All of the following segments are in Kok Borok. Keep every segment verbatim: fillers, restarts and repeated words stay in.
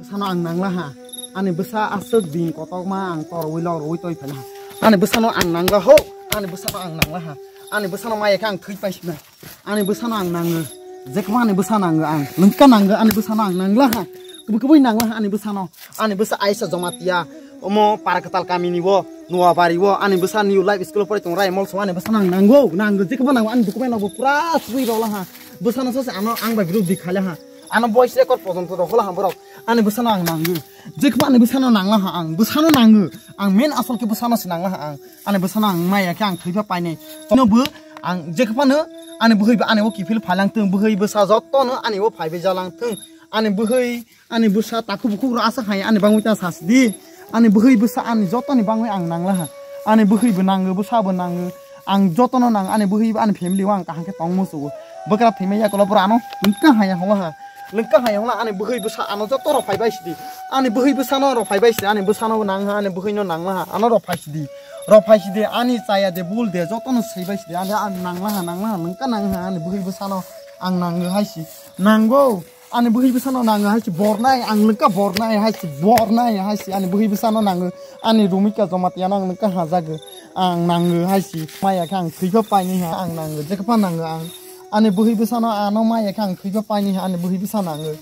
Bwsano ang nangla ha. Ani bwsa aswk din kotorma ang torwi lok rwi toi phaina ha. Ani bwsano ang nangla ho. Ani bwsano ang nangla ha. Ani bwsano maya khe ang thwi paisina. Ani bwsano ang nango. Jekhma ani bwsa nango ang. Lengka nango ani bwsano ang nangla ha. Kubui kubui nangla ha ani bwsano. Ani bwsa Aisha Jamatia. Omo Parakwtal kamini bo. Nuabari bo. Ani bwsa New Life School pore tong rai mol song ani bwsano ang nango. Nango jekhma nango ani document bo pura swi rokla ha. Bwsano sose ano ang bai group di khaila ha. Ano voice record pojonto rokhola ha borok. Ani bwsano ang nango. Jekhma ani bwsano nangla ha ang. Bwsano nango. Ang main asol khe bwsano se nangla ha ang. Ani bwsano ang maya khe ang thwipa painai. Chino bo ang jekhma no ani bwhwi ba ani o kiphil phailang thung. Bwhwi bwsa joto no ani o phaibai jalang thung. Ani bwhwi ani bwsa takhuk bukhuk rok aswk hai ani bangwi ta sasdi. Ani bwhwi bwsa ani joto ni bangwi ang nangla ha. Ani bwhwi bo nango, bwsa bo nango. Ang joto no nang ani bwhwi bo ani family o ang kaham khe tong musugo. Bwkra thwimai yakulo bwrano lengka haya holo ha. Lengka haya holo ani bwhwi bwsa ano joto rok phaibai sidi. Ani bwhwi bwsano rok phaibai sidi. Ani bwsano nang ha, ani bwhwi no nangla ha. Ano rok phai sidi. Rok phai sidi. Ani chaya de bul de joto no saibai sidi. Ani, ani nangla ha, nangla ha. Lengka nang ha ani bwhwi bwsano ang nango hai si. Nango. Ani bwhwi bwsano nango hai si bornai. Ang lengka bornai hai si. Bornai hai si. Ani bwhwi bwsano nango. Ani rumika jomatia no ang lengka hajago. Ang nango hai si. Maya khe ang thwipa painai ha. Ang nango. Jekhma nango ang. Ani bwhwi bwsano ano maya khe ang thwipa painai ha. Ani bwhwi bwsa nango.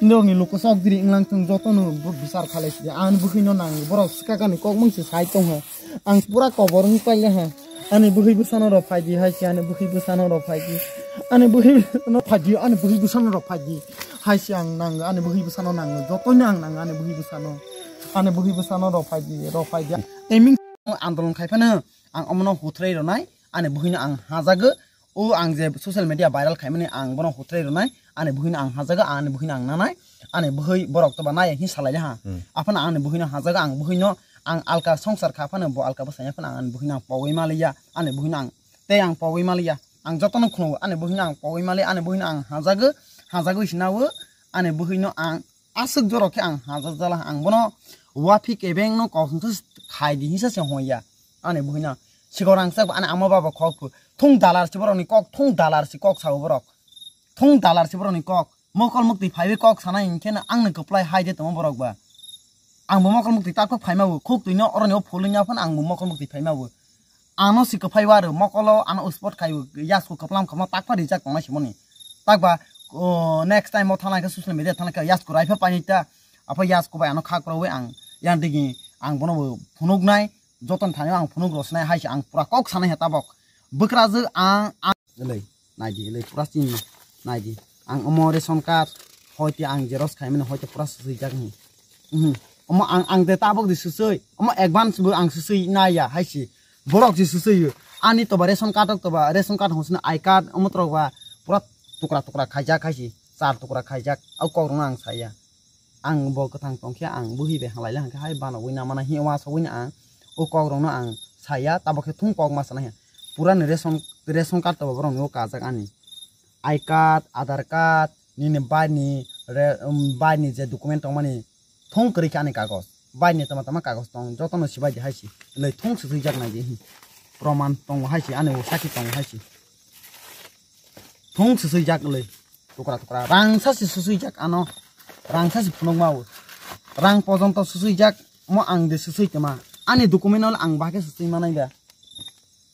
Norokni lokosok diri wnglang thung jotono bo bichar khalai sidi. Ani bwkhwino nang borok swkakani kokmung se sai tongha. Ang pura kobor wng paile ha. Ani bwkhwi bwsano rok phaidi hai se, ani bwkhwi bwsano rok phaidi. Ani bwkhwi bwsano phaidi, ani bwkhwi bwsano rok phaidi. Hai se ang nango, ani bwkhwi bwsano nango, jotono ang nango ani bwkhwi bwsano. Ani bwkhwi bwsano rok phaidi, rok phaidi. Eming andolon khai phano ang omono huthrai rwnai, ani bwkhwino ang hajago. O ang je social media viral khaimani ang bono huthrai rwnai, ani bwkhwino ang hajago, ani bwkhwino ang nanai, ani bwkhwi borok toba nai hin salai ha. Hmm. Aphano ani bwkhwino hajago, ang bwkhwino ang alka songsar kha phano bo alka bwsanya phano ang ani bwkhwino ang pogwi maliya, ani bwkhwino ang tei ang pogwi maliya, ang jotono khungo, ani bwkhwino ang pogwi maliya, ani bwkhwino ang hajago, hajagwi sinawo, ani bwkhwino ang aswk jorok khe ang hajak jala, ang bono wafi kebeng no kok hwnsa khai di hinsa se hon ya. Ani bwkhwino sikor ang chak ani ama baba kok phu. Thung dalar si borok ni kok, thung dalar si kok sao borok. Thung dalar si borok ni kok. Mokol mukti phaiwi kok sanai hinkhe no ang ni kwplai hai de tongmo borok ba. Ang bo mokol mukti tak phai ma bo. Khuk twi no oro ni o phul wngya phano ang bo mokol mukti phai ma bo. Ano si kwphai waro, mokolo ano spot khai, yasku kwplam kwplam tak pha rijak tongnai simoni. Tak ba, o, next time o thanglai khe social media thanglai khe yasku raipha painai ta, apha yasku bai ano khak rwi ang, yang digi ang bono bo phunuk nai, joton thani ang phunuk rosnai hai se ang pura kok sanai ha tabok. Bwkrajwk ang, ang, elei, naidi, elei, pura chini, naidi. Ang omo ration card, hoite ang xerox khaimani, hoite pura swswijak ni. Mhm. Omo ang, ang de tabok de swswi. Omo advance bo ang swswi naiya hai si. Borok si swswi. Ani toba ration card rok toba, ration card hosna I card, omo torok ba pura tukra tukra khaijak hai si. Char tukra khaijak. Au kok rokno ang saya. Ang bo kwthang tongkhe ang bwhi bai halai le hangkhe hai bano wi namana hi wa sogwi na ang. O kok rokno ang saya, tabok khe thung kok ma sana he. Pura ni ration, ration card toba borok ni o kajak ani. I card, Aadhaar card, nini bai ni re-, um, bai ni je document tongmani thung kwrwi khe ani kagoj. Bai ni tama tama kagoj tong, jotono sibai di hai si. Lei thung swswijak nai di hi. Proman tongo hai si, ani bo sakhi tongo hai si. Thung swswijak lei. Tukra tukra. Rang sa si swswijak ano. Rang sa si phunuk ma o. Rang pojonto swswijak mo ang de swswi tama. Ani document no ang bahai khe swswi manai ba.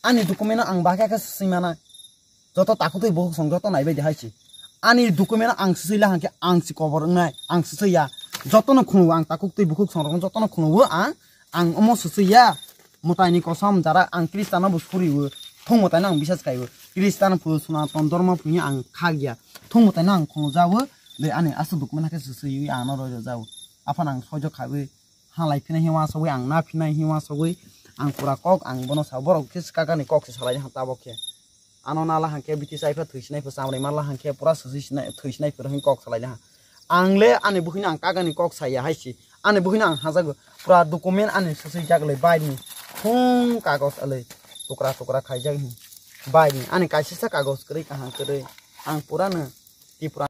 Ani document no ang bahai khe swswi manai. Joto takhuk twi bukhuk song joto naibai de hai si. Ani document ang swswi la hangkhe ang si kobor wngnai, ang swswi ya. Jotono khunu ang takhuk twi bukhuk song rokno jotono khunu ang, ang omo swswi ya. Mwtai ni kosom jara ang Christian no bo suri o. Thung mwtai no ang bisas kai o. Christian phu Sanatan dormo phu ang khak ya. Thung mwtai no ang khunu ja o. De ani aswk document khe swswi ang no roi rw ja o. Aphano ang soijo khawi. Halai phinai hiwa sogwi ang na phinai hiwa sogwi ang pura kok ang bono sa borok khe kaka ni kok se salai ha tabok khe. Ano nala hangkhe biti chai pha thwi sinai pha chamrai mala hangkhe pura swswi sinai thwi sinai pha hin kok salai ha. Ang le ani bwkhwino ang kaka ni kok saya hai si. Ani bwkhwino ang hajago pura document ani swswi jak le bai ni. Khung kagos alai tukra tukra khaijak hi. Bai ni ani kaisisa kagos kwrwi kaham kwrwi. Ang pura no Tripura